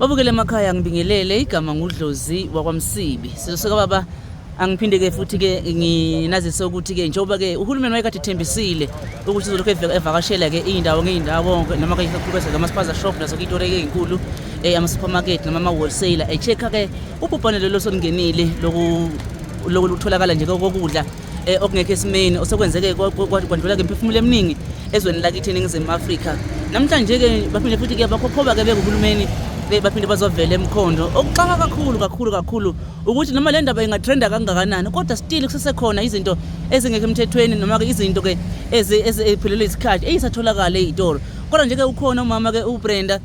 Babukele emakhaya, ngibingelele. Igama nguDlozi wakwaMsibi, sizosuka baba. Angiphinde ke futhi ke nginazise ukuthi ke njengoba ke uhulumeni wayekade ethembisile ukuthi uzolokhu evakashela ke iy'ndawo ngey'ndawo, noma ke ikakhulukazi ama-spaza shop nazo iy'toro ey'nkulu, ama-supermarket noma ama-wholesaler, e-check-a ke ubhubhane lolo solungenile lokutholakala nje kokudla okungekho esimeni, osekwenzeke kwandlula-ke imiphefumulo eminingi ezweni lakithi eNingizimu Afrika. Namhlanje-ke baphinde futhi-ke bakhokhoba-ke bekuhulumeni, baphinde bazovela eMkhondo. Okuxaka kakhulu kakhulu kakhulu ukuthi noma le ndaba ingatrenda kangakanani, kodwa still kusesekhona izinto ezingekho emthethweni, noma-ke izinto-ke eziphelelwe isikhathi eyisatholakala ey'tolo. Kodwa nje-ke ukhona umama-ke uBrenda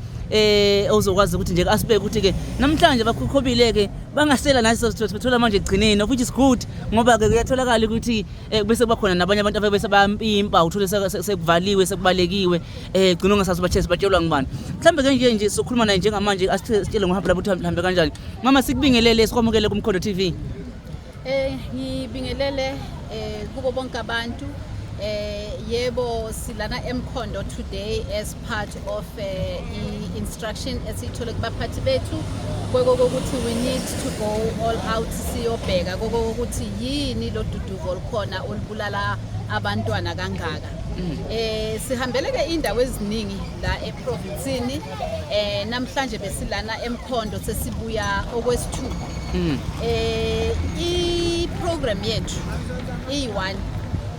ozokwazi ukuthi nje asibeke ukuthi-ke namhlanje bakhokhobile-ke bangasela nathi sithola manje ekugcineni, of which is good, ngoba-ke kuyatholakala ukuthi bese kuba khona nabanye abantu abebese bayampimpa, uthole sekuvaliwe, sekubalekiwe, gcina ungasazi batshele batshelwa ngubani. Mhlawumbe ke nje sokhuluma naye njengamanje, asitshele ngohambo labo ukuthi lihambe kanjani. Mama, sikubingelele, sikwamukele kuMkhondo TV. Ngibingelele kubo bonke abantu. Yebo, silana eMkhondo today as part of i-instruction esiyithole kubaphathi bethu kokuthi we need to go all out, siyobheka kokuthi yini lo duduko olukhona olubulala abantwana kangaka. Sihambele ke indawo eziningi la eprovinsini. Namhlanje besilana eMkhondo, sesibuya okwesithupha. I-program yethu iyi-one,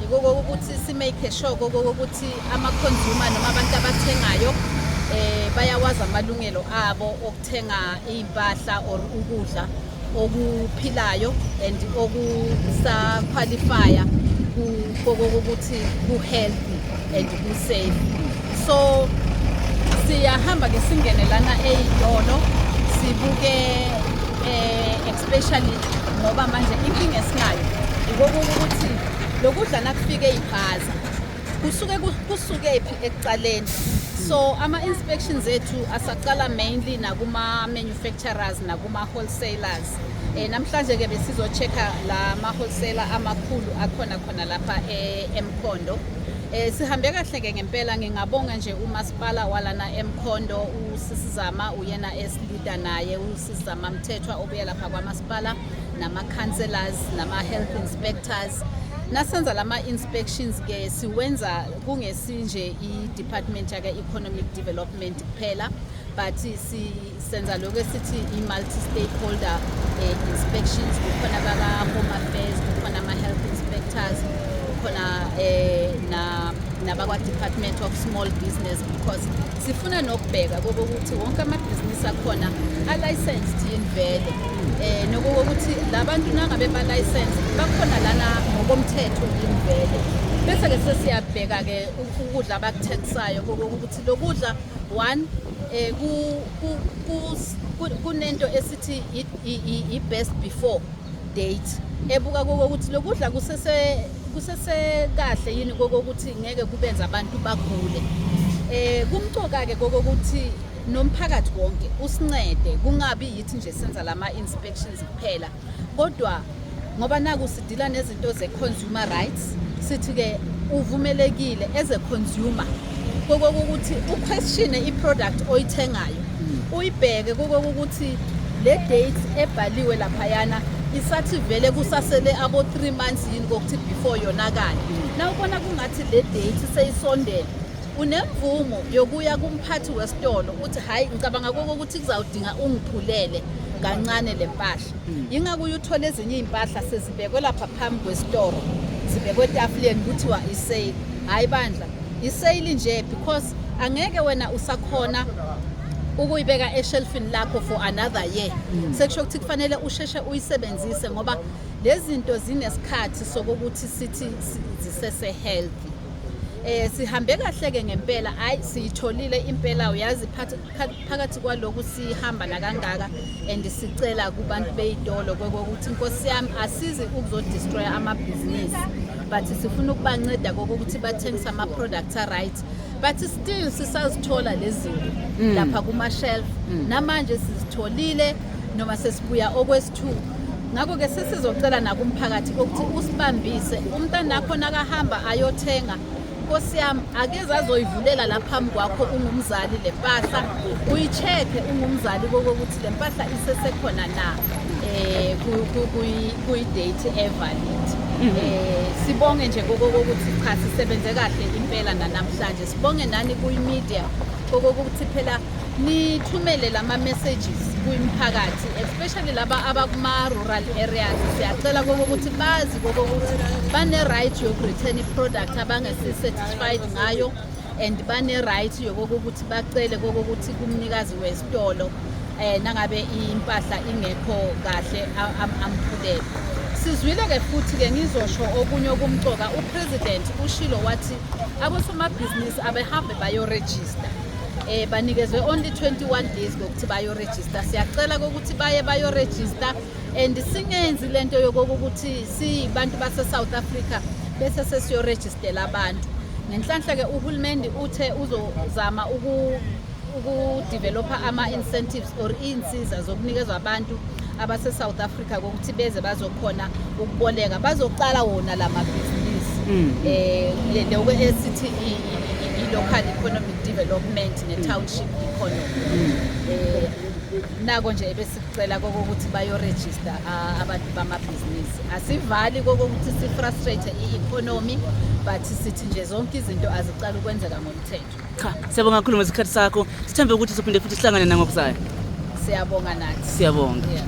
yiko ukuthi si-make sure ukuthi ama-consumer noma abantu abathengayo bayawazi amalungelo abo okuthenga iy'mpahla or ukudla okuphilayo and okusa-qualifya kokuthi ku-healthy and ku-safe. So siyahamba ke singene lana ey'tolo, sibuke, especially ngoba manje inkinga esinayo ikokuthi lokudla nakufike ey'phaza kusuke kusuke phi ekuqaleni. So ama-inspections ethu asaqala mainly nakuma-manufacturers nakuma-wholesalers. Namhlanje ke besizo-check-a la ma-wholesaler amakhulu akhona khona lapha eMkhondo. Sihambe kahle ke ngempela. Ngingabonga nje umasipala walana eMkhondo, usisizama uyena esi-leader naye, usisizama Mthethwa obuya lapha kwamasipala, nama-councillors, nama-health inspectors. Nasenza lama-inspections ke siwenza kungesinje i-department yaka-economic development kuphela, but senza lokhu esithi i-multi-stakeholder inspections. Kukhona baka-home affairs, kukhona ama-health inspectors, kukhona na nabakwa-Department of Small Business, because sifuna nokubheka kokuthi wonke amabhizinisi akhona a-licensed yini vele, nokuthi labantu nangabe ba-licensed bakhona lana ngokomthetho yini vele. Bese-ke sesiyabheka-ke ukudla abakuthengisayo ukuthi lokudla, one, kunento esithi i-best before date, ebuka kokuthi lokudla kusese kahle yini kokuthi ngeke kubenza abantu bagule. Kumcoka ke kokuthi nomphakathi wonke usincede, kungabi yithi nje senza lama inspections kuphela, kodwa ngoba naku sidila nezinto ze-consumer rights, sithi ke uvumelekile as a consumer kokuthi u-questione i-product oyithengayo, uyibheke kokuthi le date ebhaliwe laphayana isathi vele kusasele abo 3 months yini kokuthi before yonakala. Na ubona kungathi le date seyisondele, unemvumo yokuya kumphathi wesitolo uthi, "Hayi, ngicabanga kokuthi kuzawudinga ungiphulele kancane le mpahla." Yingakho uye uthole ezinye iy'mpahla sezibekwe lapha phambi kwesitoro, zibekwe etafuleni, kuthiwa i-sale. Hhayi bandla, i-sale nje because angeke wena usakhona ukuyibeka eshelfini lakho for another year. Sekusho ukuthi kufanele usheshe uyisebenzise, ngoba lezi zinto zinesikhathi sokuthi sithi zisese healthy. Sihambe kahle ke ngempela. Hayi, siyitholile impela. Uyazi, phakathi kwaloku sihamba nakangaka and sicela kubantu beyitolo kokuthi, inkosi yami, asizi ukuzodestroy amabhizinisi, but sifuna ukubanceda kokuthi bathengise ama-products a-right, but still sisazithola lezi zinto lapha kuma-shelf. Namanje sizitholile noma sesibuya okwesi-two. Ngakho-ke sesizocela nakumphakathi ukuthi usibambise, umntanakho nakahamba ayothenga. Nkosi yami, akeze azoyivulela la phambi kwakho ungumzali le mpahla, uyi-check-e ungumzali kokuthi le mpahla isesekhona na kuyi-date e-valid. Sibonge nje kokuthi cha, sisebenze kahle impela nanamhlanje. Sibonge nani kuyi-media kokuthi phela nithumele lama-messages kuyimphakathi, especially laba abakuma-rural areas. Siyacela kokuthi bazi kokuthi bane-right yoku-return i-product abangesi-satisfied ngayo and bane-right yokokuthi bacele kokuthi kumnikazi wesitolo nangabe impahla ingekho kahle amphulele. Sizwile-ke futhi-ke, ngizosho okunye okumcoka, u-president ushilo wathi abosomabhizinisi abehambe bayorejista, banikezwe only 21 days ngokuthi bayorejista. Siyacela ukuthi baye bayorejista and singenzi lento yokuthi sibantu base South Africa bese sesiyorejistela abantu. Ngenhlanhla ke uhulumeni uthe uzozama ukudevelopa ama-incentives or iy'nsiza zokunikezwa abantu abase-South Africa kokuthi beze bazokhona ukuboleka, bazoqala wona la mabhizinisi lokho esithi i-local economic development ne-township economy. Nako nje ebesikucela kokuthi bayorejista abantu bamabhizinisi. Asivali kokuthi si-frustrate i-economy, but sithi nje zonke izinto aziqala ukwenzeka ngomthetho. Cha, siyabonga kakhulu ngesikhathi sakho. Sithembe ukuthi sizophinde futhi sihlangane nangokuzayo. Siyabonga nathi. Siyabonga. Yeah.